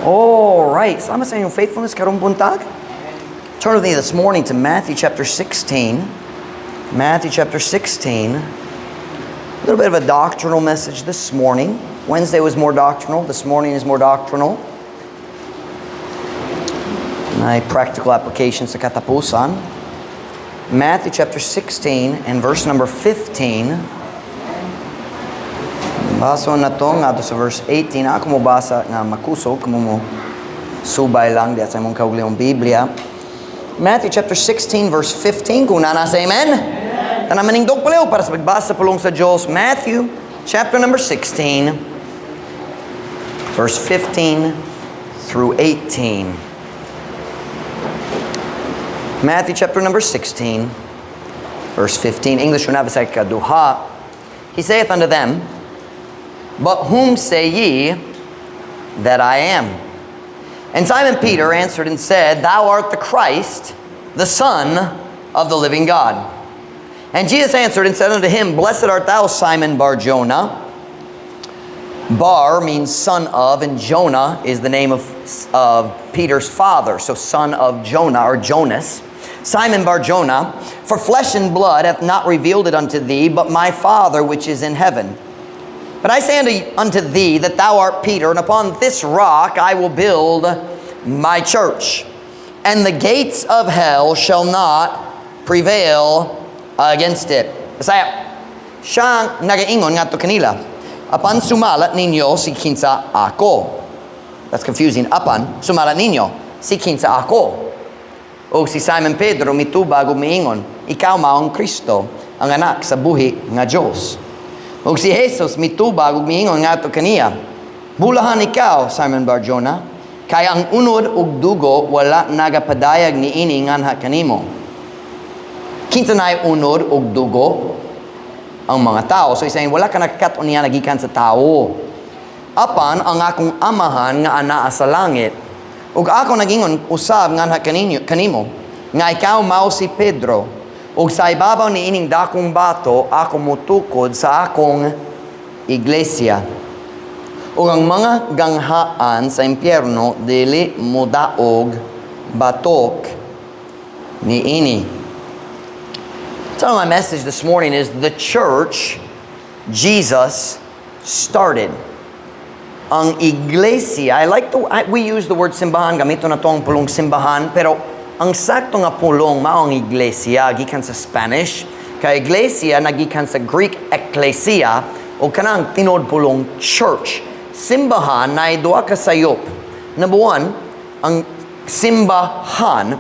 All right. Salamat sa inyong faithfulness karong buntag. Turn with me this morning to Matthew chapter 16. Matthew chapter 16. A little bit of a doctrinal message this morning. Wednesday was more doctrinal. This morning is more doctrinal. May practical application sa katapusan. Matthew chapter 16 and verse number 15. Basa nato ngadto sa verse 18. Ako mo basa nga makusog, kamo mo subay lang diya sa imong kaugalingong Biblia. Matthew chapter 16 verse 15. Kung naa na, say amen. Amen. Tanan manindog palihog para sa pagbasa sa pulong sa Diyos. Matthew chapter number 16 verse 15 through 18. Matthew chapter number 16 verse 15. English Una, Bisaya ikaduha. He saith unto them, "But whom say ye that I am?" And Simon Peter answered and said, "Thou art the Christ, the Son of the living God." And Jesus answered and said unto him, "Blessed art thou, Simon Bar-Jonah." Bar means son of, and Jonah is the name of Peter's father. So son of Jonah or Jonas. "Simon Bar-Jonah, for flesh and blood hath not revealed it unto thee, but my Father which is in heaven. But I say unto thee that thou art Peter, and upon this rock I will build my church, and the gates of hell shall not prevail against it." Bisaya. Siya nagaingon ngadto kanila, "Apan sumala ninyo si kinsa ako." That's confusing. Apan sumala ninyo si kinsa ako. O si Simon Pedro mitubag ug miingon, "Ikaw mao ang Kristo, ang anak sa buhi nga Dios." Ug si Jesus mitubag ug miingon ngadto kaniya, "Bulahan ikaw, Simon Barjona, kay ang unod ug dugo wala nagapadayag niini nganha kanimo." Kinsa nay unod ug dugo? Ang mga tao. So he's saying, wala ka nakakat-on niya nagikan sa tao. Apan ang akong Amahan nga anaa sa langit. Ug ako nagingon usab nganha kaninyo kanimo nga ikaw mao si Pedro, ug sa ibabaw ni ining dakong bato ako motukod sa akong iglesia. Ug ang mga ganghaan sa impyerno dili modaog batok ni ini. So my message this morning is the church Jesus started. Ang iglesia, I like to, I, we use the word simbahan, gamito nato ang pulong simbahan, pero ang sakto nga pulong mao ang iglesia, gikan sa Spanish. Kay iglesia nagikan sa Greek ekklesia, o kanang tinuod pulong church. Simbahan na duha ka sayop. Number one, ang simbahan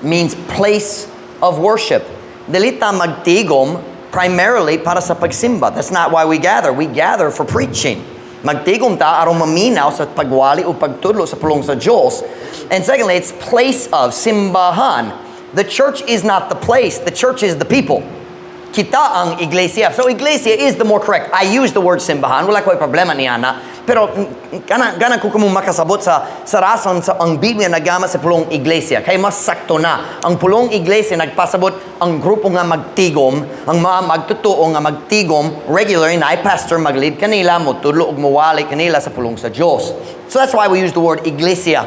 means place of worship. Dili ta magtigom primarily para sa pagsimba. That's not why we gather. We gather for preaching. Magtigom ta aron maminaw sa pagwali o pagtudlo sa pulong sa Diyos. And secondly, it's place of simbahan. The church is not the place. The church is the people. Kita ang iglesia. So iglesia is the more correct. I use the word simbahan. Wala ko'y problema niana. Pero kana ko kamo makasabot sa rason sa ang Biblia naggamit sa pulong iglesia. Kay mas sakto na. Ang pulong iglesia nagpasabot ang grupo nga magtigom, ang mga magtotoo nga magtigom regularly na pastor mag-lead kanila, motudlo ug mowali kanila sa pulong sa Dios. So that's why we use the word iglesia.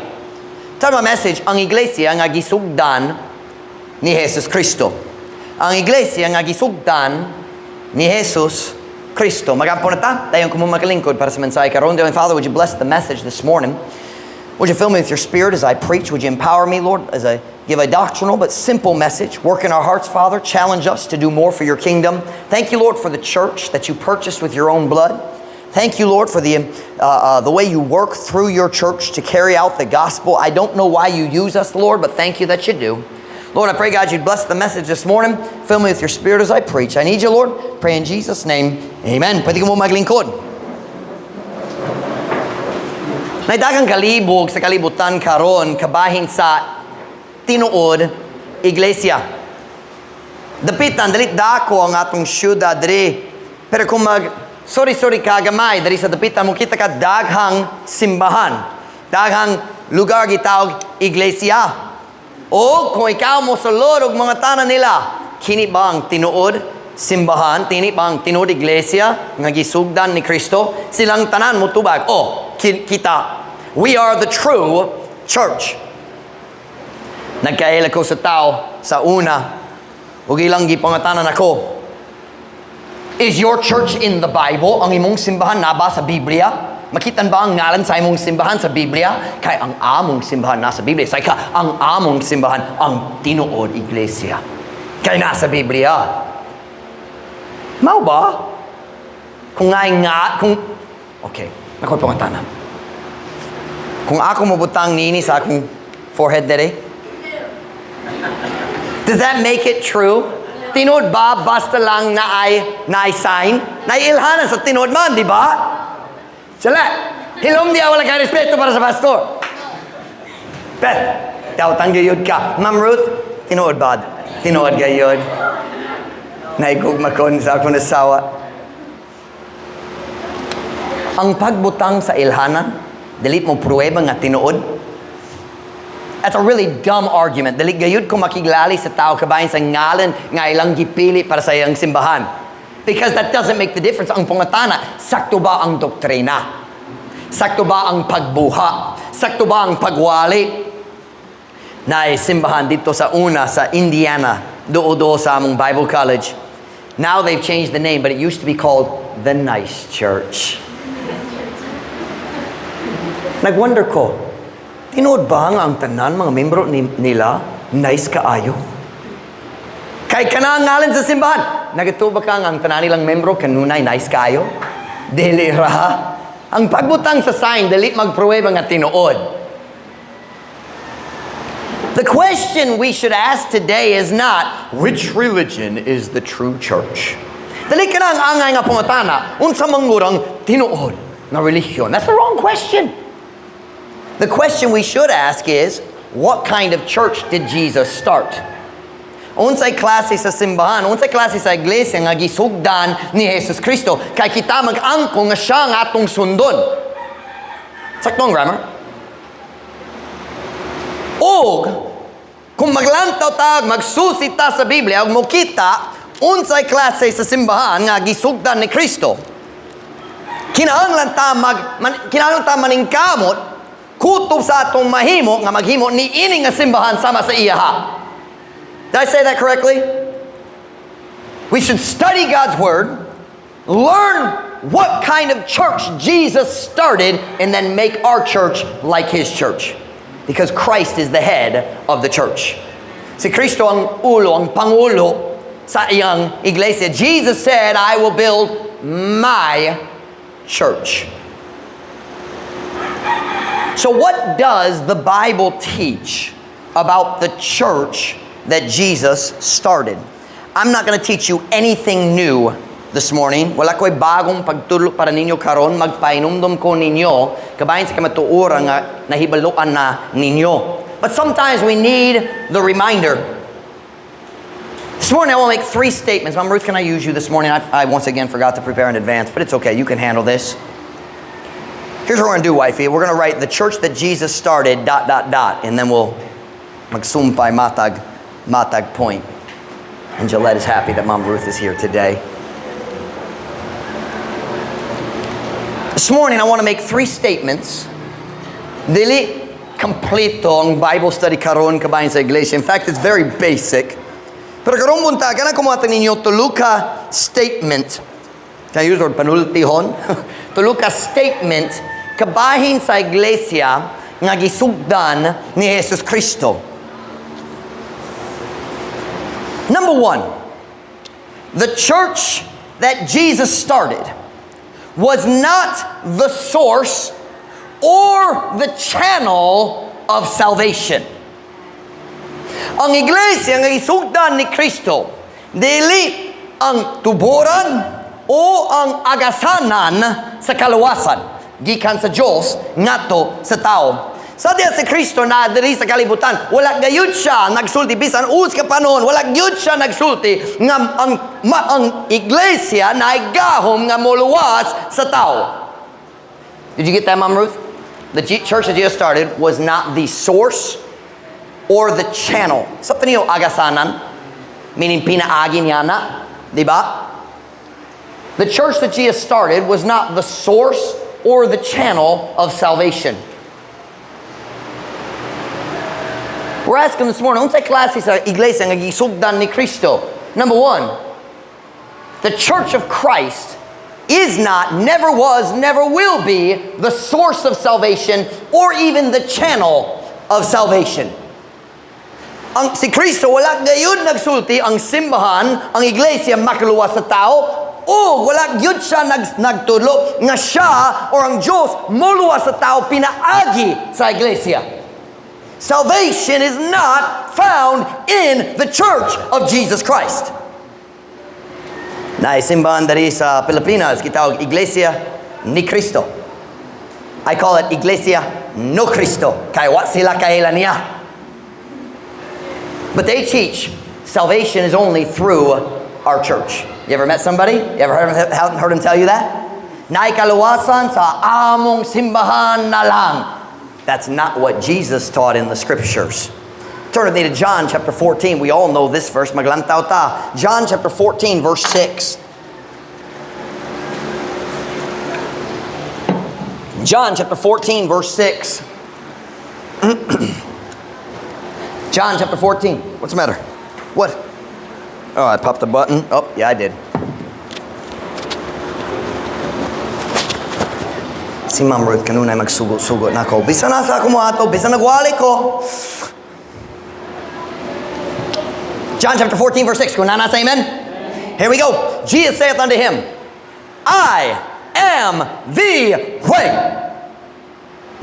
Tell my message, ang iglesia nga gisugdan ni Jesus Kristo. Ang iglesia nga gisugdan ni Jesus Kristo. Magampo na ta, dayon kamo maglingkod para sa mensahe karon. Dear Father, would you bless the message this morning? Would you fill me with your Spirit as I preach? Would you empower me, Lord, as I give a doctrinal but simple message? Work in our hearts, Father. Challenge us to do more for your kingdom. Thank you, Lord, for the church that you purchased with your own blood. Thank you, Lord, for the way you work through your church to carry out the gospel. I don't know why you use us, Lord, but thank you that you do. Lord, I pray, God, you'd bless the message this morning. Fill me with your Spirit as I preach. I need you, Lord. Pray in Jesus' name. Amen. Pwede kamo maglingkod. Naay daghang kalibog sa kalibutan karon kabahin sa tinuod iglesia. Dapitan, dili dako ang atong syudad diri. Pero kung mag sorry sorry ka gamay diri sa dapitan, mo kita ka daghang simbahan. Daghang lugar gitawag iglesia. O kung ikaw mo sulod og mga tanan nila, kini ba ang tinuod simbahan, kini ba ang tinuod iglesia nga gisugdan ni Kristo? Silang tanan mo tubag. Oh, kita. We are the true church. Nagkaila ko sa tao sa una, ug ilang gipangutanan ako, "Is your church in the Bible?" Ang imong simbahan naa ba sa Biblia? Makita ba ang ngalan sa imong simbahan sa Biblia? Kay ang among simbahan nasa Biblia. Say ka, ang among simbahan ang tinuod iglesia. Kay nasa Biblia. Mao ba? Kung nga nga, kung, okay, ako pangutana. Kung ako mobutang nini sa akong forehead dere, does that make it true? Tinuod ba basta lang naay sign? Naay ilhanan sa tinuod man, di ba? Sala, hilom diha wala kay respeto para sa pastor. Beth, daw gayud ka. Ma'am Ruth, tinuod ba? Tinuod gayud. Naigugma ko sa akong asawa. Ang pagbutang sa ilhanan, dili mo pruweba nga tinuod. That's a really dumb argument. Dili gayud ko makiglali sa tao kabahin sa ngalan nga ilang gipili para sa iyang simbahan. Because that doesn't make the difference. Ang pangutana, sakto ba ang doktrina? Sakto ba ang pagbuhat? Sakto ba ang pagwali? Naay simbahan dito sa una sa Indiana, duo-duo sa among Bible College. Now they've changed the name, but it used to be called the Nice Church. Nagwonder ko, tinuod ba nga ang tanan mga membro nila nice kaayo? Kay kana ang ngalan sa simbahan. Nagatuo ba ka nga ang tanan nilang membro kanunay nice kaayo? Dili ra. Ang pagbutang sa sign dili magpruweba nga tinuod. The question we should ask today is not, "Which religion is the true church?" Dili kana ang angay nga pangutana, unsa man ang tinuod nga relihiyon? That's the wrong question. The question we should ask is, what kind of church did Jesus start? Unsay klase sa simbahan, unsay klase sa iglesia nga gisugdan ni Jesus Kristo kay kita mag-angko nga siya ang atong sundon? Sakto ang grammar? Og kung maglantaw ta, magsusi ta sa Biblia ug mokita unsay klase sa simbahan nga gisugdan ni Kristo. Kinahanglan ta maningkamot kutob sa atong mahimo nga maghimo ni ini nga simbahan sama sa iyaha. Did I say that correctly? We should study God's Word, learn what kind of church Jesus started, and then make our church like His church. Because Christ is the head of the church. Si Kristo ang ulo, ang pangulo sa iyang iglesia. Jesus said, "I will build my church." So what does the Bible teach about the church that Jesus started? I'm not going to teach you anything new this morning. Wala ko'y bagong pagtudlo para ninyo karon. Magpainumdum ko ninyo kabahin sa kamatuoran nga nahibaluan na ninyo. But sometimes we need the reminder. This morning I will make three statements. Mom Ruth, can I use you this morning? I once again forgot to prepare in advance, but it's okay. You can handle this. Here's what we're going to do, wifey. We're going to write "the church that Jesus started, dot, dot, dot," and then we'll magsumpay matag point. And Gillette is happy that Mom Ruth is here today. This morning, I want to make three statements. Dili kompleto ang Bible study karon kabahin sa iglesia. In fact, it's very basic. Pero karong buntag, kana ko mohatag ninyo tulo ka statement. Can I use the word panultihon? Tulo ka statement kabahin sa iglesia nga gisugdan ni Jesus Kristo. Number one, the church that Jesus started was not the source or the channel of salvation. Ang iglesia nga gisugdan ni Kristo, dili ang tuboran o ang agasanan sa kaluwasan gikan sa Dios ngadto sa tao. Sa diya si Kristo na diri sa kalibutan, wala gayud siya nagsulti bisan usa ka panahon, wala gyud siya nagsulti nga ang iglesia na gahom nga moluwas sa tao. Did you get that, Mom Ruth? The church that Jesus started was not the source or the channel. Sa niyo agasanan, meaning pinaagi niya na, di ba? The church that Jesus started was not the source or the channel of salvation. We're asking this morning, unsay klase sa iglesia nga gisugdan ni Kristo? Number one, the Church of Christ is not, never was, never will be the source of salvation or even the channel of salvation. Ang si Kristo wala gayud nagsulti ang simbahan, ang iglesia makaluwas sa tao, o wala gyud siya nagtudlo nga siya or ang Diyos moluwas sa tao pinaagi sa iglesia. Salvation is not found in the Church of Jesus Christ. Naay simbahan diri sa Pilipinas, gitawag Iglesia ni Cristo. I call it Iglesia no Cristo. Kay wa sila kaila niya. But they teach salvation is only through our church. You ever met somebody? You ever heard them tell you that? Naay kaluwasan sa among simbahan na lang. That's not what Jesus taught in the scriptures. Turn with me to John chapter 14. We all know this verse. Maglantaw ta. John chapter 14, verse 6. John chapter 14, verse 6. John chapter 14. What's the matter? What? Oh, I popped the button. Oh, yeah, I did. Si Ma'am Ruth kanunay magsugot-sugot nako. Bisan asa ako moadto, bisan nagwali ko. John chapter 14, verse 6. Kung naa na, say amen. Here we go. Jesus saith unto him, "I am the way."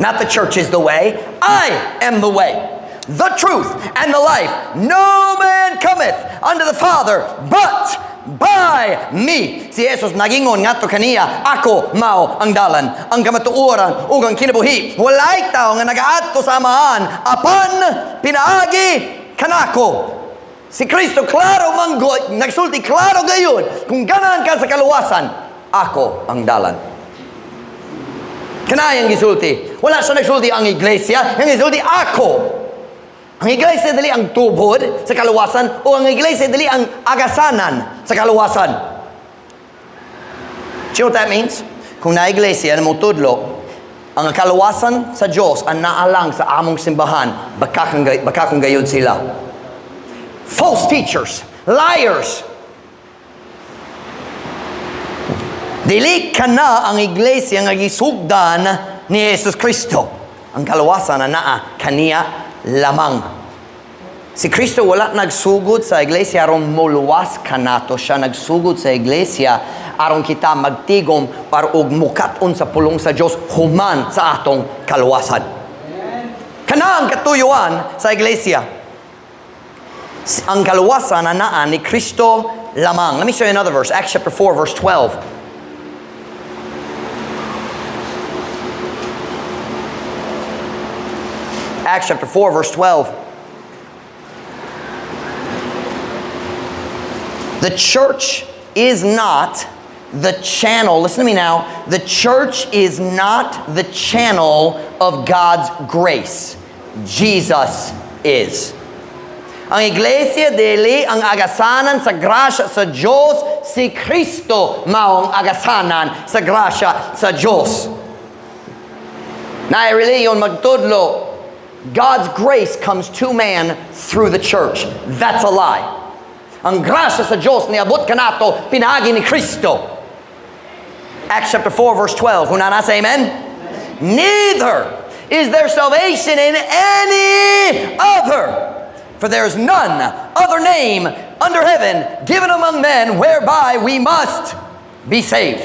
Not the church is the way. I am the way, the truth, and the life. No man cometh unto the Father but by me. Si Jesus nagingon ngadto kaniya, "Ako mao ang dalan, ang kamatuoran ug ang kinabuhi. Walay tao nga nagaadto sa Amahan apan pinaagi kanako." Si Kristo klaro man gud, nagsulti klaro gayud, kung ganahan ka sa kaluwasan, ako ang dalan. Kanay ang gisulti. Wala siya nagsulti ang iglesia, ang gisulti ako. Ang iglesia dili ang tubod sa kaluwasan o ang iglesia dili ang agasanan sa kaluwasan. Do you know what that means? Kung naay iglesia na motudlo, ang kaluwasan sa Diyos ang naa lang sa among simbahan, bakakong gayud sila. False teachers, liars. Dili kana ang iglesia nga gisugdan ni Jesus Kristo. Ang kaluwasan na naa kaniya lamang. Si Kristo wala nagsugod sa iglesia aron moluwas kanato. Siya nagsugod sa iglesia aron kita magtigom para og mukat-on sa pulong sa Dios human sa atong kaluwasan. Kana ang katuyuan sa iglesia. Ang kaluwasan na naa ni Kristo lamang. Let me show you another verse. Acts chapter 4, verse 12. Acts chapter 4, verse 12. The church is not the channel. Listen to me now. The church is not the channel of God's grace. Jesus is. Ang iglesia dili ang agasanan sa grasya sa Diyos, si Kristo maong agasanan sa grasya sa Diyos. Naay relihiyon magtudlo, God's grace comes to man through the church. That's a lie. Ang grasya sa Diyos niabot kanato pinaagi ni Kristo. Acts chapter 4 verse 12. Kung naa na, say amen. Neither is there salvation in any other, for there is none other name under heaven given among men whereby we must be saved.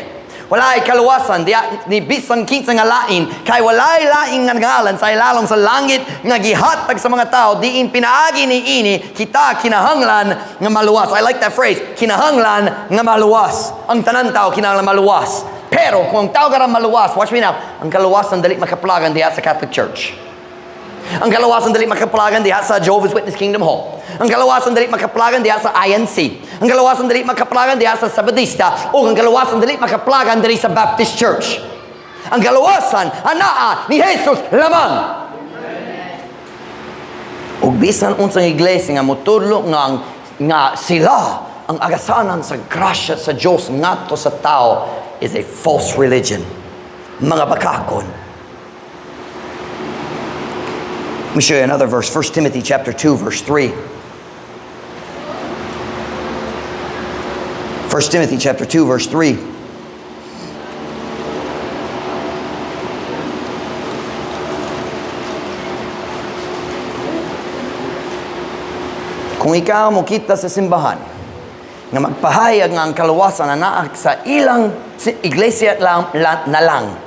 Walay kaluwasan diya ni bisan kinsa nga lain, kay walay laing nga ngalan sa ilalom sa langit nga gihatag sa mga tao diin pinaagi ni ini kita kinahanglan nga maluwas. I like that phrase, kinahanglan nga maluwas. Ang tanan tao kinahanglan maluwas. Pero kung ang tao karon maluwas, watch me now, ang kaluwasan dali makaplagan diha sa Catholic Church. Ang kaluwasan dali makaplagan diha sa Jehovah's Witness Kingdom Hall. Ang kaluwasan dali makaplagan diha sa INC. Ang kaluwasan dali makaplagan diha sa Sabadista. O ang kaluwasan dali makaplagan diri sa Baptist Church. Ang kaluwasan anaa ni Jesus lamang. Ug bisan unsang iglesia nga motudlo nga sila ang agasanan sa grasya sa Dios ngadto sa tao is a false religion. Mga bakakon. Let me show you another verse. 1 Timothy chapter 2, verse 3. 1 Timothy chapter 2, verse 3. Kung ikaw mokita sa simbahan nga magpahayag nga ang kaluwasan na naa sa ilang iglesia lang, na lang,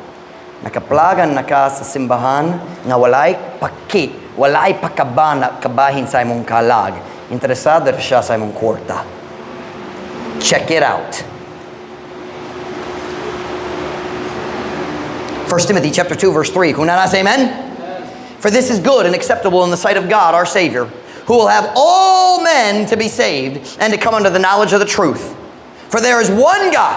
nakaplagan na ka sa simbahan nga walay paki, walay pakabana kabahin sa imong kalag. Interesado siya sa imong kwarta. Check it out. 1 Timothy chapter 2 verse 3. Kung naa na, say amen. For this is good and acceptable in the sight of God our Savior, who will have all men to be saved and to come unto the knowledge of the truth. For there is one God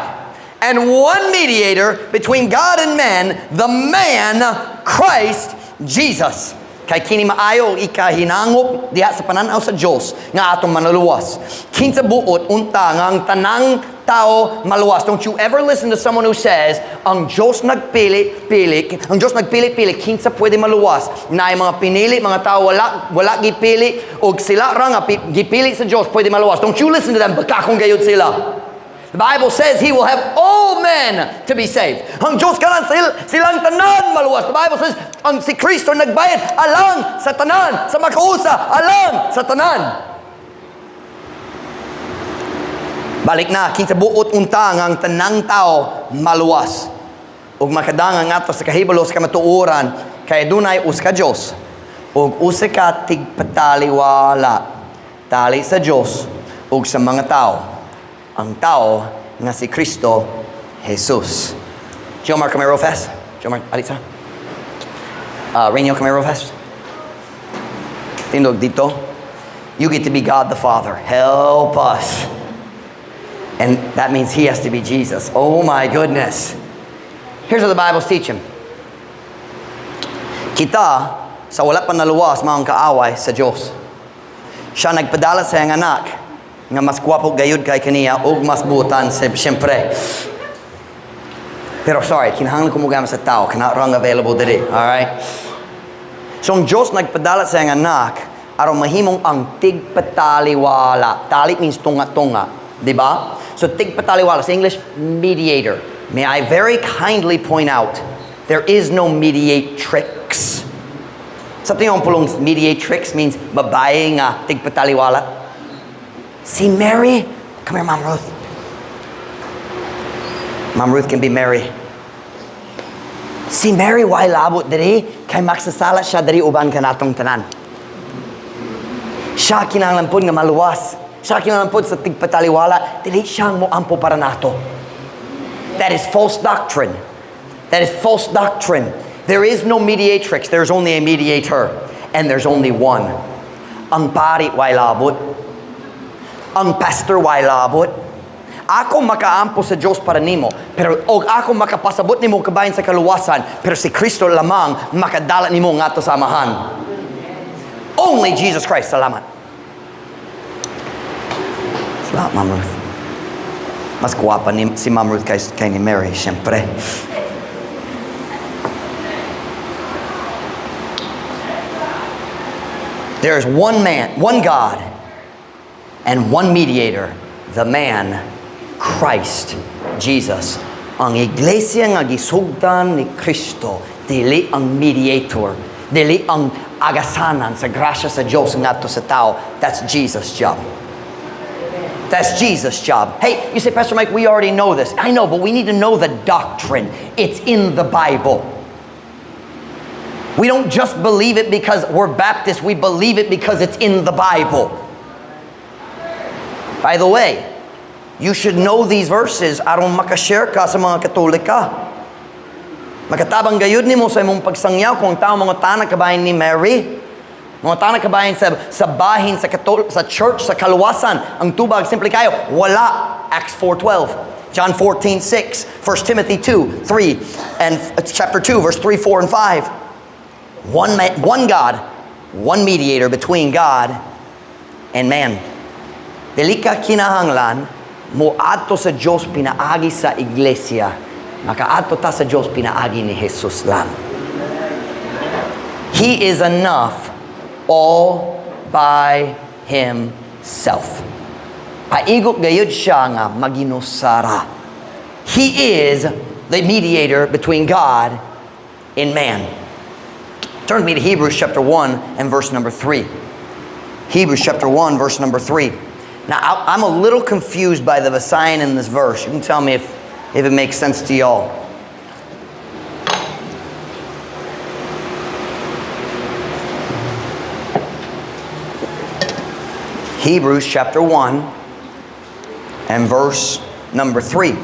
and one mediator between God and men, the man Christ Jesus. Kay kini maayo ikahinangop diha sa pananaw sa Dios nga atong manluluwas. Kinsa buot unta nga ang tanang tao maluwas. Don't you ever listen to someone who says, ang Diyos nagpili-pili, ang Diyos nagpili-pili, kinsa pwede maluwas. Na mga pinili, mga tao wala gipili, og sila ra nga gipili sa Diyos pwede maluwas. Don't you listen to them, bakakong gayud sila. The Bible says He will have all men to be saved. Ang Diyos kanan silang tanan maluwas. The Bible says ang si Kristo nagbayad alang sa tanan, sa makausa, alang sa tanan. Balik na, kinsa buot unta nga ang tanang tao maluwas. Ug makadangan ngadto sa kahibalo sa kamatuoran, kay dunay usa ka Dios ug usa ka tigpataliwala tali sa Dios ug sa mga tao. Ang tao nga si Kristo Jesus. Jomar, come here real fast. Jomar, alisa. Rainiel, come here real fast. Tindog dito. You get to be God the Father. Help us. And that means he has to be Jesus. Oh my goodness. Here's what the Bible's teaching. Kita, sa wala pa naluwas, maong kaaway sa Diyos. Siya nagpadala sa iyang anak, nga mas gwapo gayud kay kaniya, ug mas butan, siyempre. Pero sorry, kinahanglan ko mogamit sa tao, kana rang available diri, alright? So ang Diyos nagpadala sa iyang anak, aron mahimong ang tigpataliwala. Tali means tunga-tunga, di ba? So tigpataliwala, sa English, mediator. May I very kindly point out, there is no mediatrix. Sa tingin pulong mediatrix means babae nga tigpataliwala. Si Mary, come here, Mom Ruth. Mom Ruth can be Mary. Si Mary way labot diri kay magsasala siya diri uban kanatong tanan. Siya kinahanglan pod nga maluwas. Siya kinahanglan pod sa tigpataliwala, dili siya ang moampo para nato. That is false doctrine. That is false doctrine. There is no mediatrix. There's only a mediator. And there's only one. Ang pari way labot. Ang pastor way labot. Ako makaampo sa Diyos para nimo, pero og ako makapasabot nimo kabahin sa kaluwasan, pero si Kristo lamang makadala nimo ngadto sa Amahan. Only Jesus Christ. Salamat. Salamat, Ma'am Ruth. Mas gwapa ni, si Ma'am Ruth kay ni Mary, siyempre. There is one man, one God, and one mediator, the man, Christ Jesus. Ang iglesia nga gisugdan ni Kristo, dili ang mediator, dili ang agasanan sa grasya sa Diyos ngadto sa tao. That's Jesus' job. That's Jesus' job. Hey, you say, "Pastor Mike, we already know this." I know, but we need to know the doctrine. It's in the Bible. We don't just believe it because we're Baptists. We believe it because it's in the Bible. By the way, you should know these verses aron makashare ka sa mga Katolika. Makatabang gayud nimo sa imong pagsangyaw kung ang tao mangutana kabahin ni Mary. Mangutana kabahin sa bahin sa church sa kaluwasan. Ang tubag simple kayo, wala. Acts 4:12. John 14:6, 1 Timothy 2, 3, and chapter 2, verse 3, 4, and 5. One man, one God, one mediator between God and man. Dili ka kinahanglan moadto sa Dios pinaagi sa iglesia. Makaadto ta sa Dios pinaagi ni Jesus lang. He is enough. All by himself. Paigo gayud siya nga maginusara. He is the mediator between God and man. Turn with me to Hebrews chapter 1 and verse number 3. Hebrews chapter 1, verse number 3. Now, I'm a little confused by the Visayan in this verse. You can tell me if it makes sense to y'all. Hebrews chapter 1 and verse number 3.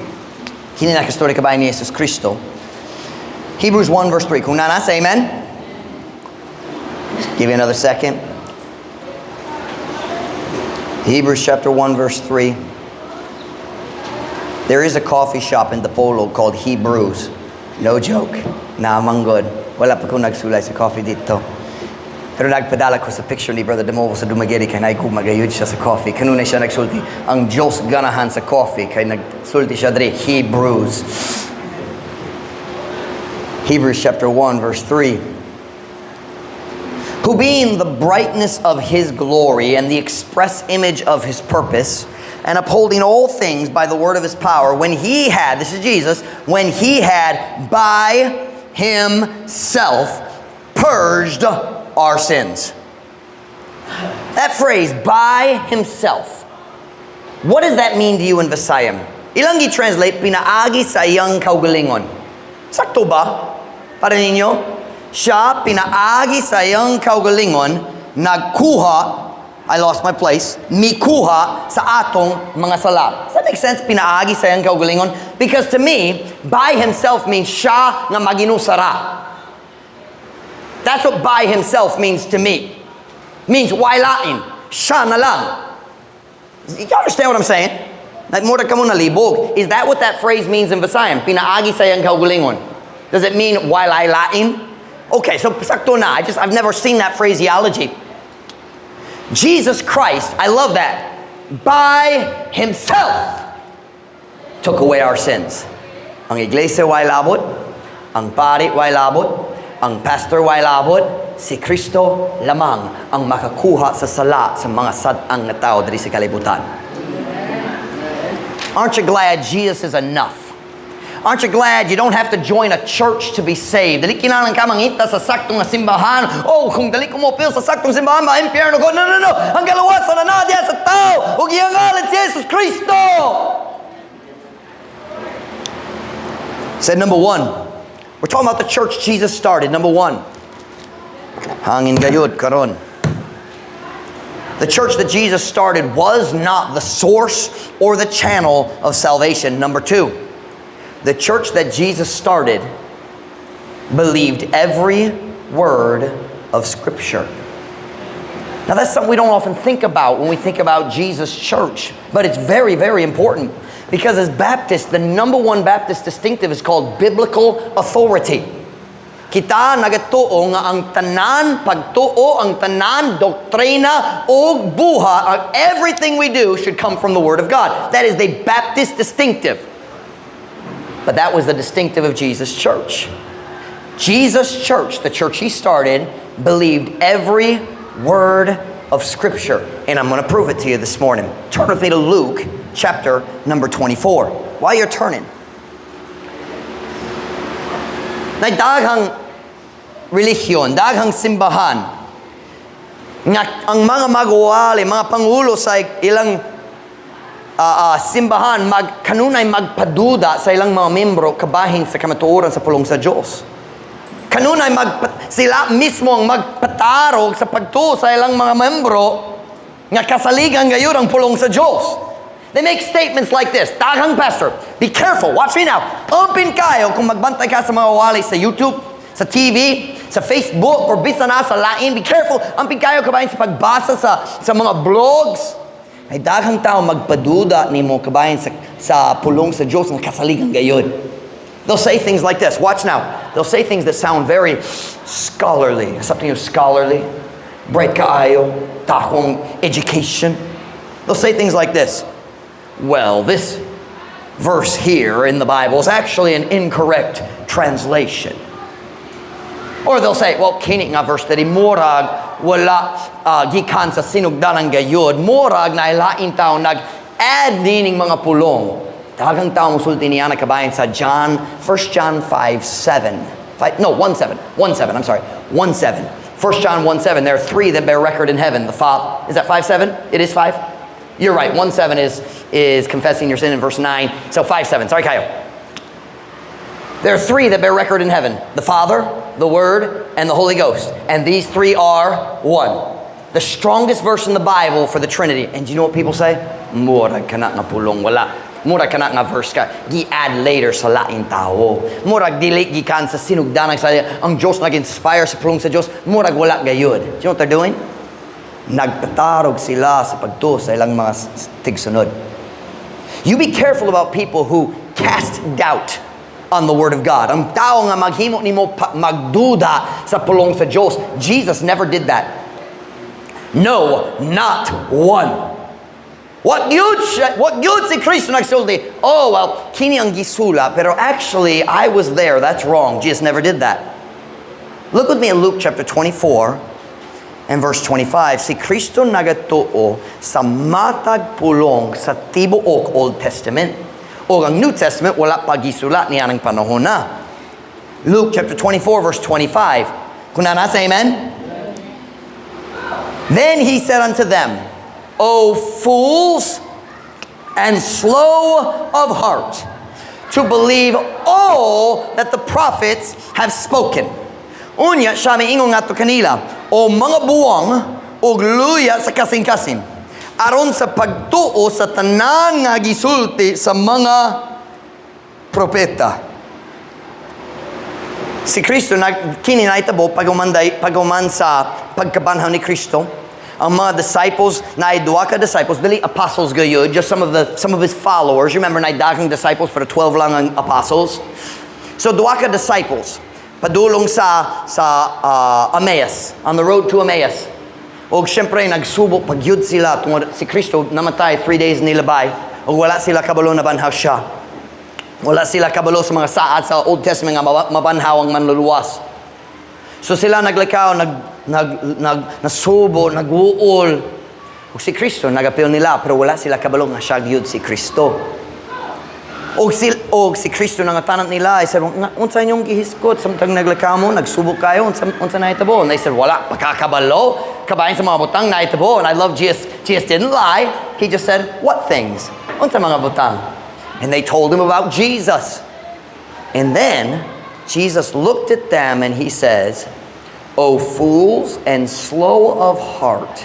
Kini na kastorya kabahin ni Jesus Kristo. Hebrews 1 verse 3. Kung naa na, say amen. Give you another second. Hebrews chapter 1 verse 3. There is a coffee shop in Dipolog called Hebrews. No joke. Naa man gud. Wala pa ko nagsulay sa coffee didto. Pero nagpadala ko sa picture ni Brother Demovo sa Dumaguete kay naigugma gayud siya sa coffee. Kanunay siya nagsulti, ang Diyos ganahan sa coffee kay nagsulti siya diri Hebrews. Hebrews chapter 1 verse 3. Who being the brightness of his glory and the express image of his purpose, and upholding all things by the word of his power, when he had, this is Jesus, when he had by himself purged our sins. That phrase, by himself, what does that mean to you in Visayan? Ilang gi-translate, pinaagi sa iyang kaugalingon. Sakto ba? Para ninyo? Siya, pinaagi sa iyang kaugalingon, nagkuha, I lost my place, mikuha sa atong mga sala. Does that make sense? Pinaagi sa iyang kaugalingon? Because to me, by himself means siya nga maginusara. That's what by himself means to me. Means way lain. Siya na lang. You understand what I'm saying? Like mura kamo nalibog. Is that what that phrase means in Visayan? Pinaagi sa iyang kaugalingon. Does it mean walay lain? Okay, so sakto na. I've never seen that phraseology. Jesus Christ, I love that, by himself took away our sins. Ang iglesia way labot, ang pari way labot, ang pastor way labot, si Kristo lamang ang makakuha sa sala sa mga sad-ang nga tao diri sa kalibutan. Aren't you glad Jesus is enough? Aren't you glad you don't have to join a church to be saved? Dili kinahanglan ka mangita sa saktong nga simbahan. Oh, kung dili ko moapil sa saktong simbahan, ma-impyerno ko. No, no, no. Ang kaluwasan na naa diha sa tao. Ug iyang ngalan si Jesus Kristo. Said number one, we're talking about the church Jesus started. Number one, hangin gayud karon. The church that Jesus started was not the source or the channel of salvation. Number two, the church that Jesus started believed every word of Scripture. Now that's something we don't often think about when we think about Jesus' church, but it's very, very important because as Baptists, the number one Baptist distinctive is called biblical authority. Kita nagatuo nga ang tanan pagtuo, ang tanan doktrina og buhat, everything we do should come from the Word of God. That is the Baptist distinctive. But that was the distinctive of Jesus' church. Jesus' church, the church he started, believed every word of Scripture. And I'm going to prove it to you this morning. Turn with me to Luke chapter number 24. While you're turning, na daghang relihiyon, daghang simbahan, nga ang mga magwali, mga pangulo sa ilang simbahan, kanunay magpaduda sa ilang mga membro kabahin sa kamatuoran sa pulong sa Diyos. Kanunay sila mismo ang magpatarog sa pagtuo sa ilang mga membro nga kasaligan gayud ang pulong sa Diyos. They make statements like this. Daghang pastor, be careful, watch me now. Open kayo kung magbantay ka sa mga wali sa YouTube, sa TV, sa Facebook, or bisan na sa lain. Be careful, ampin kayo kabahin sa pagbasa sa mga blogs. Ay daghang tao magpaduda nimo kabahin sa pulong sa Diyos nga kasaligan gayud. They'll say things like this. Watch now. They'll say things that sound very scholarly. Something of scholarly. Bright kaayo. Takong education. They'll say things like this. Well, this verse here in the Bible is actually an incorrect translation. Or they'll say, "Well, kini nga verse diri murag wala gikan sa sinugdanan gayud, murag naay lain tao nag-add nining mga pulong." Daghang tao musulti niya kabahin sa John, 1 John 5, 7. 5, no, 1 7. 1 7, I'm sorry. 1 7. 1 John 1 7, there are three that bear record in heaven. The Father, is that 5 7? It is 5? You're right. 1 7 is confessing your sin in verse 9. So 5 7. Sorry kaayo. There are three that bear record in heaven: the Father, the Word, and the Holy Ghost. And these three are one. The strongest verse in the Bible for the Trinity. And do you know what people say? "Mura kana nga pulong wala. Mura kana nga verse ka. Gi-add later sa lain tao. Murag dili gikan sa sinugdanan sa ang Diyos nag-inspire sa pulong sa Diyos. Murag wala gayud." Do you know what they're doing? Nagpatarog sila sa pagtuo sa ilang mga tigsunod. You be careful about people who cast doubt on the Word of God. Ang tao nga maghimo nimo magduda sa pulong sa Diyos. Jesus never did that. No, not one. What gyud si Kristo nagsulti, "Oh, well, kini ang gisula, pero actually, I was there. That's wrong." Jesus never did that. Look with me in Luke chapter 24 and verse 25. Si Kristo nagatuo sa matag pulong sa tibuok Old Testament. O ang New Testament, wala pa gisulat niya ng panahon na. Luke chapter 24, verse 25. Kung naa na, say amen. Then he said unto them, "O fools and slow of heart to believe all that the prophets have spoken." Unya siya miingon ngadto kanila, "O mga buwang ug luya sa kasing-kasing, aron sa pagtuo sa tanan nga gisulti sa mga propeta." Si Kristo nag kini nahitabo pag-umanday pag-uman sa pagkabanhaw ni Kristo. Ang mga disciples, naay duha ka disciples, dili apostles gayud, just some of his followers. Remember, naay daghang disciples pero 12 lang ang apostles. So duha ka disciples padulong sa Emmaus, on the road to Emmaus. Og syempre nagsubo pa gyud sila tungod si Kristo namatay 3 days nilabay. Og wala sila kabalo nabanhaw siya. Wala sila kabalo sa mga saad sa Old Testament nga mabanhaw ang manluluwas. So sila naglakaw, nag, nag, nag, nasubo, nagwuol. Ug si Kristo nagapil nila pero wala sila kabalo nga siya gyud si Kristo. Og si Kristo nangutana nila, I said, "Nga, unsa inyong gihisgot samtang naglakaw mo, nagsubo kayo, unsa nahitabo?" And they said, "Wala pa kakabalo kabahin sa mga butang nahitabo." And I love Jesus. Jesus didn't lie. He just said, "What things? Unsa mga butang?" And they told him about Jesus. And then Jesus looked at them and he says, "O fools and slow of heart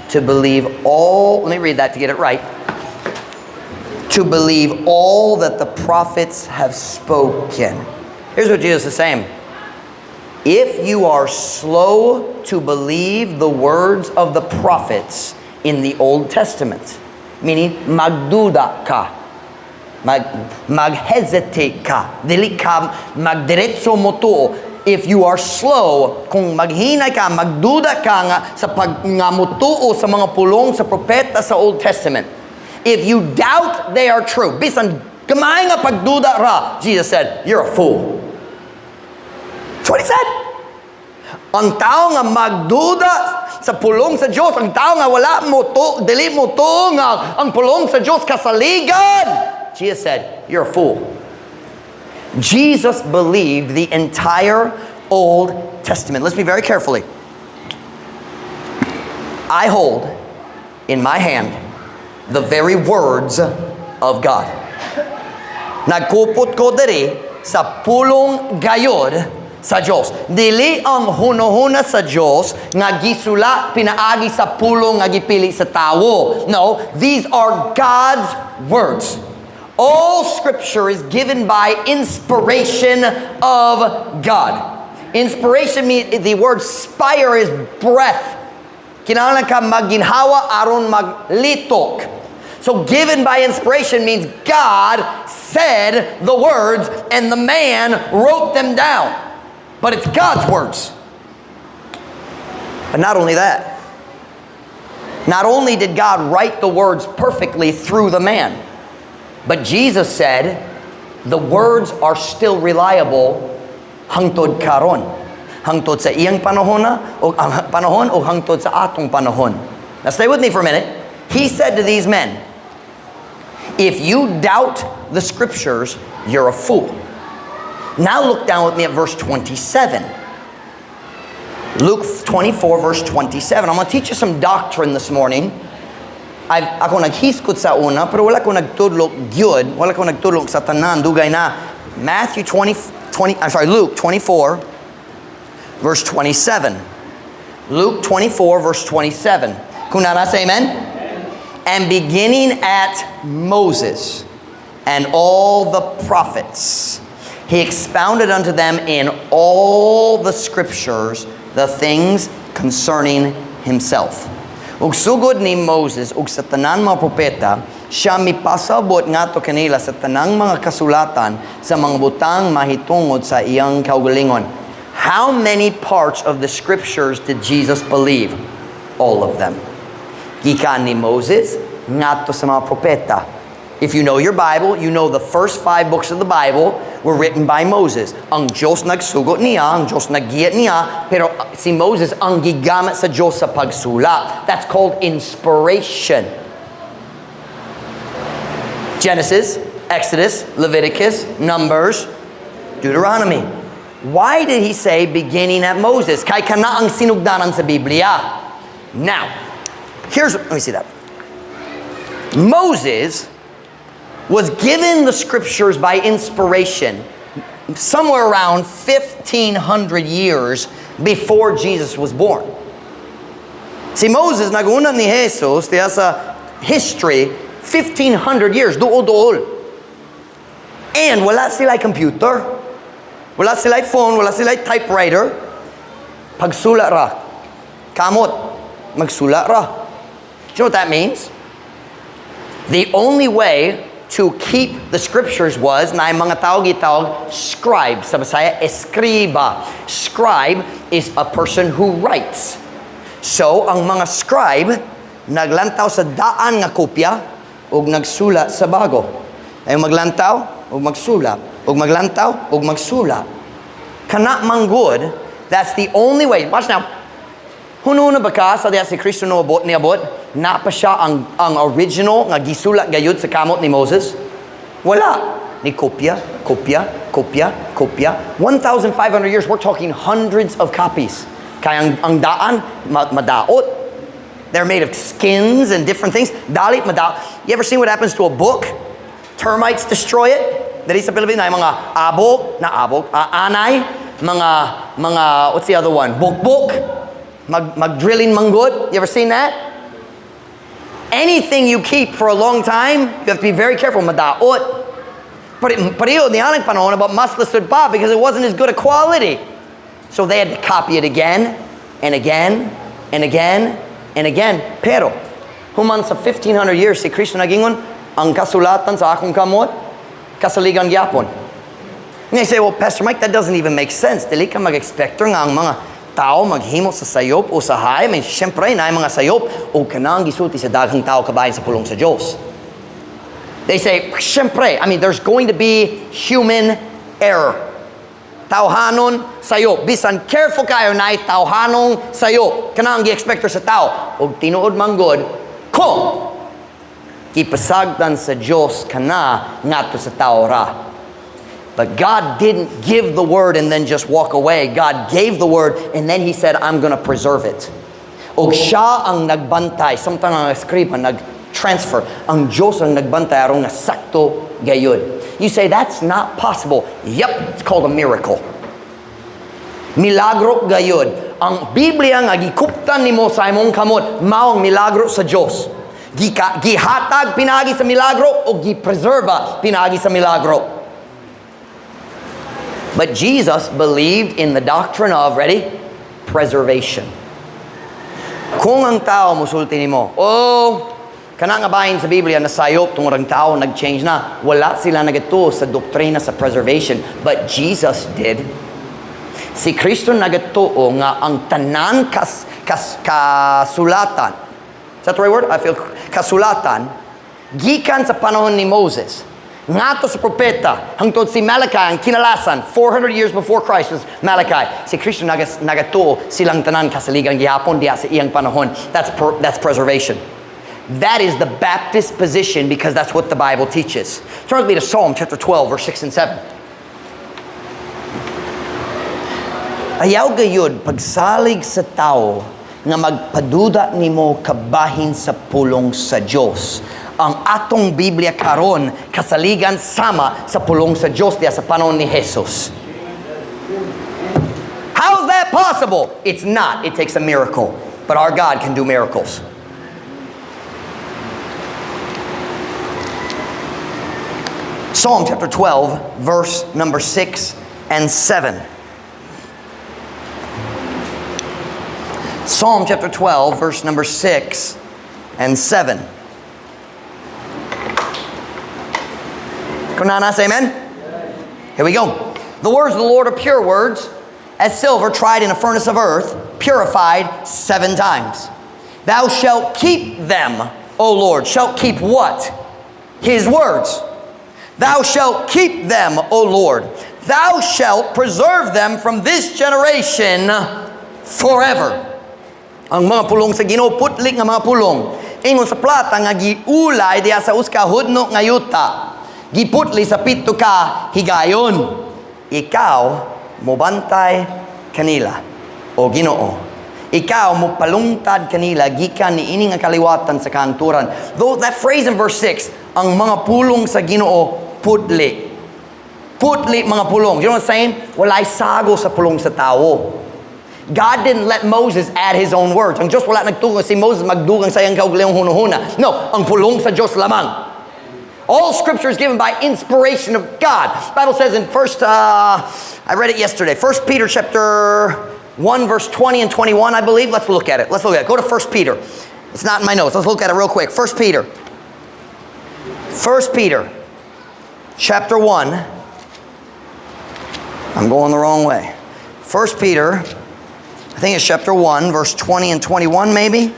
to believe all," let me read that to get it right, "to believe all that the prophets have spoken." Here's what Jesus is saying. If you are slow to believe the words of the prophets in the Old Testament, meaning magduda ka, mag-hesitate ka, dili ka magdiretso mo tuo. If you are slow, kung maghinay ka, magduda ka nga sa pag nga mutuo sa mga pulong sa propeta sa Old Testament. If you doubt they are true, bisan gamay nga pagduda ra, Jesus said, "You're a fool." That's what he said. Ang tao nga magduda sa pulong sa Diyos, ang tao nga wala mo to, dili mo to nga ang pulong sa Diyos kasaligan. Jesus said, "You're a fool." Jesus believed the entire Old Testament. Listen to me very carefully. I hold in my hand the very words of God. Nagkupot ko diri sa pulong gayod sa Diyos. Dili ang hunahuna sa Diyos nga gisula pinaagi sa pulong nga gipili sa tawo. No, these are God's words. All scripture is given by inspiration of God. Inspiration means, the word spire is breath. Kinahanglan ka magginhawa aron maglitok. So given by inspiration means God said the words and the man wrote them down. But it's God's words. But not only that. Not only did God write the words perfectly through the man, but Jesus said the words are still reliable hangtod karon. Hangtod sa iyang panahon na, o ang panahon o hangtod sa atong panahon. Now stay with me for a minute. He said to these men, "If you doubt the scriptures, you're a fool." Now look down with me at verse 27. Luke 24, verse 27. I'm going to teach you some doctrine this morning. Ako naghisgot sa una, pero wala ko nagtudlok gyud, wala ko nagtudlok sa tanan, dugay na. Matthew 20, 20, I'm sorry, Luke 24, verse 27. Luke 24, verse 27. Kung naa na, say amen. "And beginning at Moses and all the prophets, he expounded unto them in all the scriptures the things concerning himself." Ug sugod ni Moses ug sa tanan mga propeta, siya mipasabot ngadto kanila sa tanang mga kasulatan sa mga butang mahitungod sa iyang kaugalingon. How many parts of the scriptures did Jesus believe? All of them. Gikan ni Moses ngadto sa mga propeta. If you know your Bible, you know the first five books of the Bible were written by Moses. Ang Diyos nagsugot niya, ang Diyos naggiya niya, pero si Moses ang gigamit sa Diyos sa pagsulat. That's called inspiration. Genesis, Exodus, Leviticus, Numbers, Deuteronomy. Why did he say "beginning at Moses"? Kay kana ang sinugdanan sa Biblia. Now, let me see that. Moses was given the scriptures by inspiration somewhere around 1500 years before Jesus was born. Si Moses nag-una ni Jesus diya sa history 1500 years, duol-duol. And wala sila computer. Wala sila phone, wala sila typewriter. Pagsulat ra. Kamot. Magsulat ra. Do you know what that means? The only way to keep the scriptures was na mga tao gitawag scribe. Sa Bisaya, escriba. Scribe is a person who writes. So, ang mga scribe, naglantaw sa daan nga kopya ug nagsulat sa bago. Ay maglantaw ug magsulat, ug maglantaw ug magsulat. Kana manggod, that's the only way. Watch now. Hunong-huna ba ka sa diya si Kristo no abot niabot, naa pa siya ang original nga gisulat gayud sa kamot ni Moses? Wala. Ni kopya, kopya, kopya, kopya. 1,500 years, we're talking hundreds of copies. Kaya ang daan, madaot. They're made of skins and different things. Dali, madaot. You ever seen what happens to a book? Termites destroy it. Dali sa Pilipinas, yung mga abog, na abog, anay, mga, what's the other one? Bukbuk. Mag-drilling manggod. You ever seen that? Anything you keep for a long time, you have to be very careful. Madaot. Pareho, nianang panahon about mas lisod pa because it wasn't as good a quality. So they had to copy it again and again and again and again. Pero, human sa 1500 years, si Kristo nagingon, "Ang kasulatan sa akong kamot, kasaligan gyapon." And they say, "Well, Pastor Mike, that doesn't even make sense. Dili ka mag-expector nga ang mga tao maghimo sa sayop o sa hay. I mean, syempre, na mga sayop o kanang gisulti sa daghang tao kabahin sa pulong sa Diyos." They say, syempre, I mean, there's going to be human error. Tawhanon sayop. Bisan careful kayo na tawhanong sayop. Kanang gi-expector sa tao. Og tinuod manggod, kung gipasagdan sa Diyos kana ngadto sa tao ra. But God didn't give the word and then just walk away. God gave the word and then He said, "I'm going to preserve it." Og siya ang nagbantay. Samtang ang eskriba nag-transfer. Ang Diyos ang nagbantay aron nga sakto gayud. You say, "That's not possible." Yep, it's called a miracle. Milagro gayud. Ang Biblia nga gikuptan nimo sa imong kamot, mao ang milagro sa Dios. Gihatag pinagi sa milagro o gipreserba pinagi sa milagro. But Jesus believed in the doctrine of, ready? Preservation. Kung ang tao musulti nimo, "Oh, kana nga bahin sa Biblia na sayop tungod ang tao nag-change na," wala sila nagatuo sa doktrina sa preservation. But Jesus did. Si Kristo nagatuo nga ang tanan kas kasulatan. Is that the right word? I feel kasulatan gikan sa panahon ni Moses. Ngadto sa propeta, hangtod si Malachi ang kinalasan, 400 years before Christ was Malachi. Si Kristo nagatuo silang tanan kasaligan gihapon diha sa iyang panahon. That's preservation. That is the Baptist position because that's what the Bible teaches. Turn with me to Psalm chapter 12, verse 6 and 7. Ayaw gayud pagsalig sa tao nga magpaduda nimo kabahin sa pulong sa Dios. Ang atong Biblia karon kasaligan sama sa pulong sa Dios diya sa panahon ni Jesus. How's that possible? It's not. It takes a miracle. But our God can do miracles. Psalm chapter 12, verse number 6 and 7. Psalm chapter 12, verse number 6 and 7. Kung naa na, say amen. Here we go. The words of the Lord are pure words, as silver tried in a furnace of earth, purified 7 times. Thou shalt keep them, O Lord. Shalt keep what? His words. Thou shalt keep them, O Lord. Thou shalt preserve them from this generation forever. Ang mga pulong sa Ginoo, putlik nga mga pulong. Ingon sa plata nga giulay diha sa usa ka hudno nga yuta. Giputli sa 7 ka higayon. Ikaw mobantay kanila, o Ginoo. Ikaw mopalungtad kanila gikan niini nga kaliwatan sa kahangturan. Though that phrase in verse 6, ang mga pulong sa Ginoo putli. Putli mga pulong. You know what I'm saying? Walay sago sa pulong sa tao. God didn't let Moses add his own words. Ang Diyos wala nagtugang si Moses magdugang sa iyang kaugalingong hunahuna. No, ang pulong sa Diyos lamang. All scripture is given by inspiration of God. The Bible says in first, I read it yesterday, 1 Peter chapter 1, verse 20 and 21, I believe. Let's look at it. Let's look at it. Go to 1 Peter. It's not in my notes. Let's look at it real quick. 1 Peter. 1 Peter chapter 1. I'm going the wrong way. 1 Peter, I think it's chapter 1, verse 20 and 21 maybe.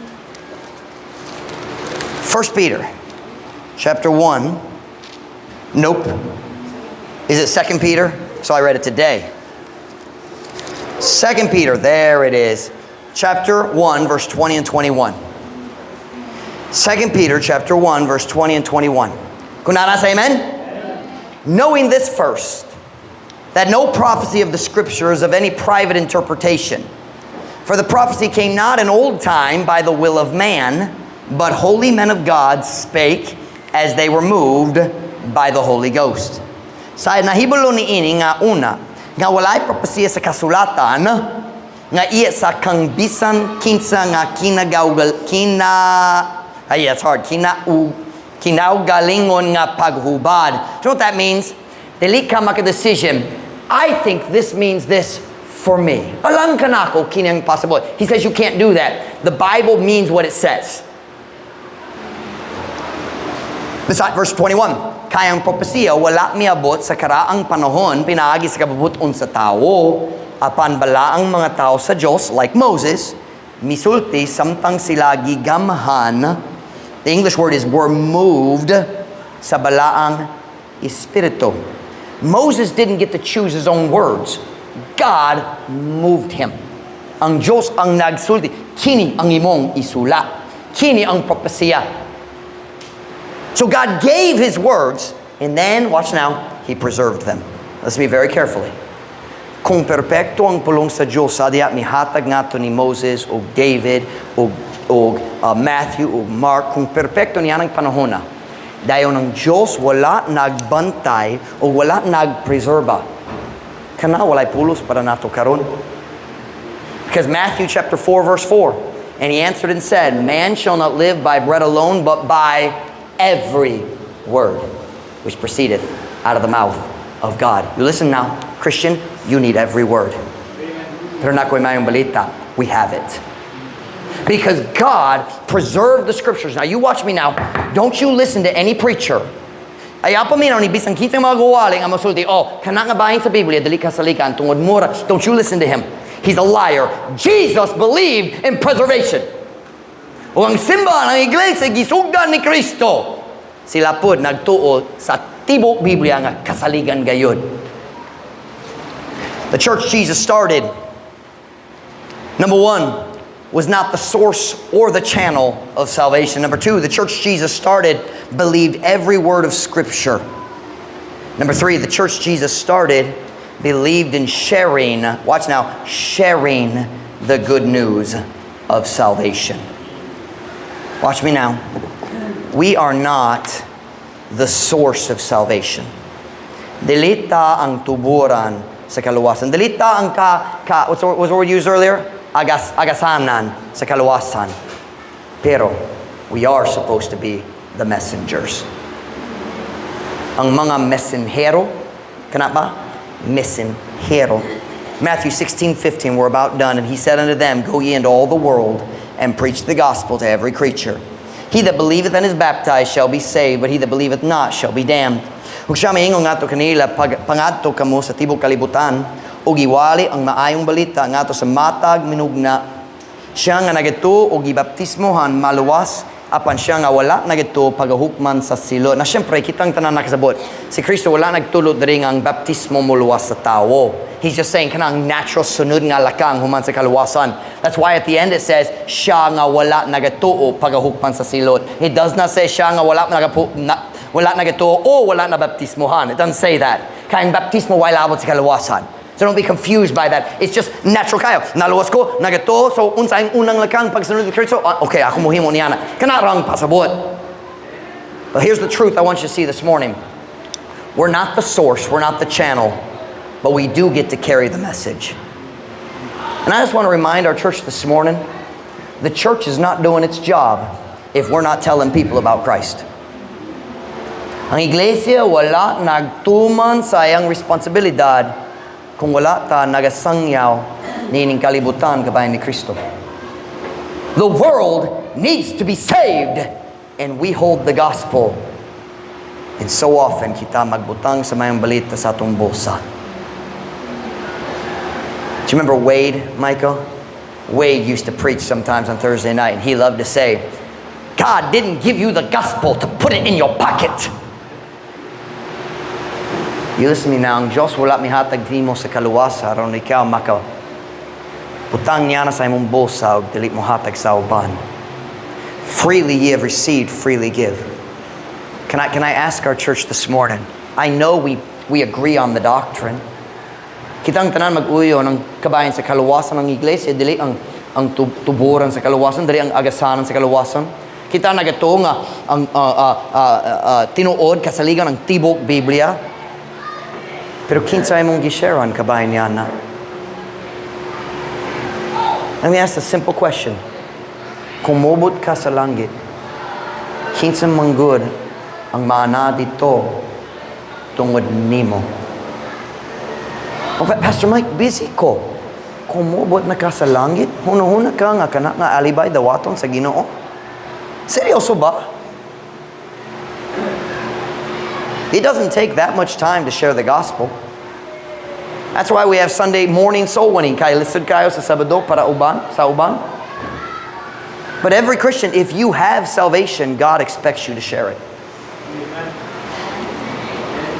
1 Peter chapter 1. Nope. Is it 2 Peter? So I read it today. 2 Peter, there it is. Chapter 1, verse 20 and 21. 2 Peter chapter 1, verse 20 and 21. Kung naa na, say amen? Knowing this first, that no prophecy of the scripture is of any private interpretation. For the prophecy came not in old time by the will of man, but holy men of God spake as they were moved by the Holy Ghost. Sa nahibalo niini nga una, nga walay propesiya sa kasulatan, nga iya sa kang bisan kinsa nga kinagaugal, kina, ay, that's hard, kina, u, kinaugalingon nga paghubad. Do you know what that means? Dili ka maka-decision. I think this means this for me. Alang kanako kinang possible. He says you can't do that. The Bible means what it says. Besides, verse 21, kay ang propesiya wala miabot sa karaang panahon pinaagi sa kabubuton sa tao, apan balaang mga tao sa Diyos, like Moses, misulti samtang sila gigamhan. The English word is were moved sa balaang espiritu. Moses didn't get to choose his own words. God moved him. Ang Diyos ang nagsulti. Kini ang imong isula. Kini ang propesiya. So God gave his words, and then, watch now, he preserved them. Let's be very carefully. Kung perpekto ang pulong sa Diyos, sa diya mihatag nato ni Moses o David o Matthew o Mark, kung perpekto niya ng panahon na, dayon ang Diyos wala nagbantay o wala nagpreserba. Kana walay pulos para nato karon. Because Matthew chapter 4 verse 4, and he answered and said, man shall not live by bread alone, but by every word which proceedeth out of the mouth of God. You listen now, Christian, you need every word. Pero naa ko'y maayong balita, we have it. Because God preserved the scriptures. Now you watch me now. Don't you listen to any preacher. Ayaw paminaw ni bisan kinsang mga guwali nga masulti, oh, kana nga bahin sa Biblia, dili kasaligan, tungod mura. Don't you listen to him. He's a liar. Jesus believed in preservation. O ang simbahan, ang iglesia, gisugdan ni Kristo. Sila pod nagtuo sa Tibok Biblia nga kasaligan gayud. The church Jesus started, number one, was not the source or the channel of salvation. Number two, the church Jesus started believed every word of Scripture. Number three, the church Jesus started believed in sharing, watch now, sharing the good news of salvation. Watch me now. We are not the source of salvation. Dili ta ang tuburan sa kaluwasan. Dili ta ang ka what's the word used earlier? Agasanan sa kaluwasan. Pero we are supposed to be the messengers. Ang mga mensahero, kana ba? Mensahero. Matthew 16:15, we're about done. "And he said unto them, 'Go ye into all the world and preach the gospel to every creature. He that believeth and is baptized shall be saved, but he that believeth not shall be damned.'" Ug siya miingon ngadto kanila, "Pangadto kamo sa tibok kalibutan ug iwali ang maayong balita ngadto sa matag minugna. Siya nga nagatuo ug gibaptismohan maluwas, apan siya nga wala nagatuo pagahukman sa silot." Na syempre, kitang tanan nakasabot. Si Kristo wala nagtulot diri nga ang baptismo moluwas sa tawo. He's just saying kanang natural sunod nga lakang human sa kaluwasan. That's why at the end it says, "Siya nga wala nagatuo pagahukman sa silot." It does not say siya nga wala nagatuo o wala na baptismohan. It doesn't say that. Kay ang baptismo way labot sa kaluwasan. So don't be confused by that. It's just natural kayo. Naluwas ko, nagatuo, so unsa ang unang lakang pagsunod ni Kristo? Ah, okay, ako muhimo niya na. Kana rang pasabot. But here's the truth I want you to see this morning. We're not the source, we're not the channel, but we do get to carry the message. And I just want to remind our church this morning, the church is not doing its job if we're not telling people about Christ. Ang iglesia wala nagtuman sa iyang responsibilidad kung wala ta nagasangyaw niining kalibutan kabahin ni Kristo. The world needs to be saved, and we hold the gospel. And so often kita magbutang sa mayong balita sa atong bulsa. Do you remember Wade, Michael? Wade used to preach sometimes on Thursday night, and he loved to say, "God didn't give you the gospel to put it in your pocket." You listen to me now, ang Diyos wala mihatag nimo sa kaluwasan aron ikaw maka butang niya na sa imong bulsa ug dili mo hatag sa uban. Freely ye have received, freely give. Can I ask our church this morning? I know we agree on the doctrine. Kitang tanan mag-uyon ang kabahin sa kaluwasan ng iglesia, dili ang tuburan sa kaluwasan, dili ang agasanan sa kaluwasan. Kita nagatuo nga ang tinuod kasaligan ng tibok Biblia. Pero kinsa imong gisharean kabahin niya na? Let me ask a simple question. Kung mobot ka sa langit, kinsa man gud ang maana didto tungod nimo? "Oh, Pastor Mike, busy ko." Kung mobot na ka sa langit, hunahuna ka nga kana nga alibay dawaton sa Ginoo? Seryoso ba? It doesn't take that much time to share the gospel. That's why we have Sunday morning soul winning. Kay lisod kayo sa Sabado para uban, sa uban. But every Christian, if you have salvation, God expects you to share it.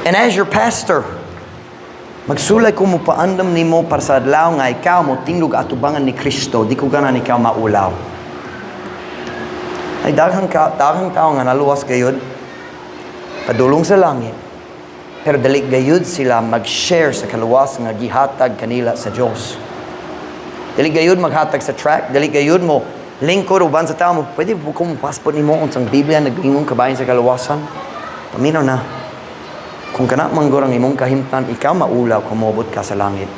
And as your pastor, magsulay ko mo paandam nimo para sa adlaw nga ikaw mo tindog atubangan ni Kristo, di ko ganahan ikaw maulaw. Ay daghang tao nga naluwas gayud padulong sa langit. Pero dali gayud sila mag-share sa kaluwas nga gihatag kanila sa Dios. Dali gayud maghatag sa tract, dali gayud mo lingkod uban sa tao mo, "Pwede ba ko mo passport nimo unsang Biblia nag-ingon kabahin sa kaluwasan?" Paminaw na. Kung kana man gud ang imong kahimtan, ikaw maulaw kung moabot ka sa langit.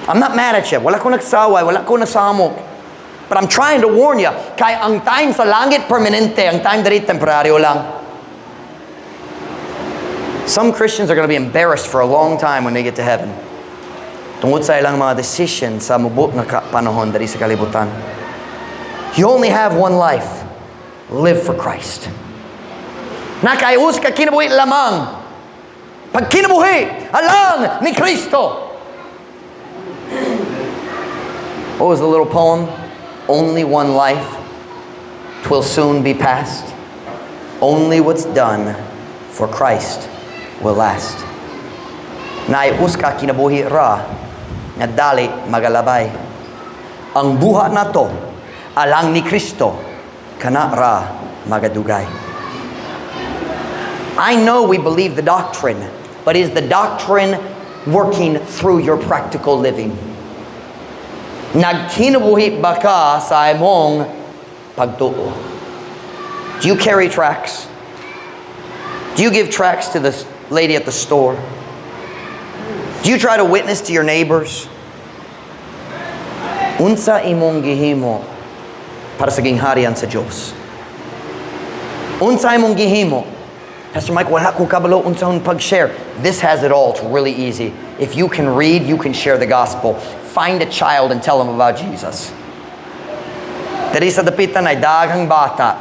I'm not mad at you. Wala ko nagsaway, wala ko nasamok. But I'm trying to warn you, kay ang time sa langit permanente, ang time diri temporaryo lang. Some Christians are going to be embarrassed for a long time when they get to heaven tungod sa ilang mga decision sa mubot nga panahon diri sa kalibutan. You only have one life. Live for Christ. Naa kay usa ka kinabuhi lamang. Pagkinabuhi, alang ni Kristo. What was the little poem? "Only one life, 'twill soon be past. Only what's done for Christ will last. Naay usa ka kinabuhi ra nga dali magalabay. Ang buhat nato alang ni Kristo, kana ra magadugay. I know we believe the doctrine, but is the doctrine working through your practical living? Nagkinabuhi ba ka sa imong pagtuo? Do you carry tracts? Do you give tracts to the lady at the store? Do you try to witness to your neighbors? Unsa imong gihimo para sa gingharian sa Dios? Unsa imong gihimo? "Pastor Mike, wala ko kabalo unsaon pag-share." This has it all. It's really easy. If you can read, you can share the gospel. Find a child and tell them about Jesus. Diri sa dapitan ay daghang bata.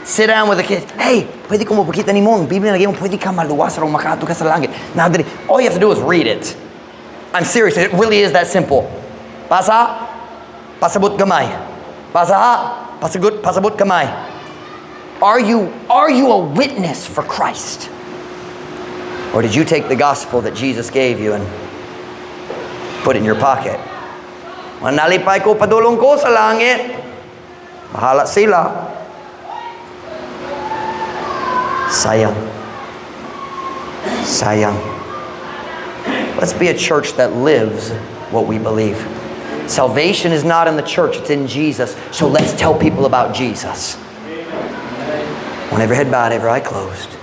Sit down with the kids. "Hey, pwede ko mapakita nimo ang Biblia na pwede ka maluwas aron makaadto ka sa langit." Now, diri, all you have to do is read it. I'm serious. It really is that simple. Basa, pasabot gamay. Basa, pasagot, pasabot gamay. Are you a witness for Christ? Or did you take the gospel that Jesus gave you and put it in your pocket? "Manalipay ko, padulong ko sa langit. Bahala sila." Sayang. Sayang. Let's be a church that lives what we believe. Salvation is not in the church, it's in Jesus. So let's tell people about Jesus. When every head bowed, every eye closed.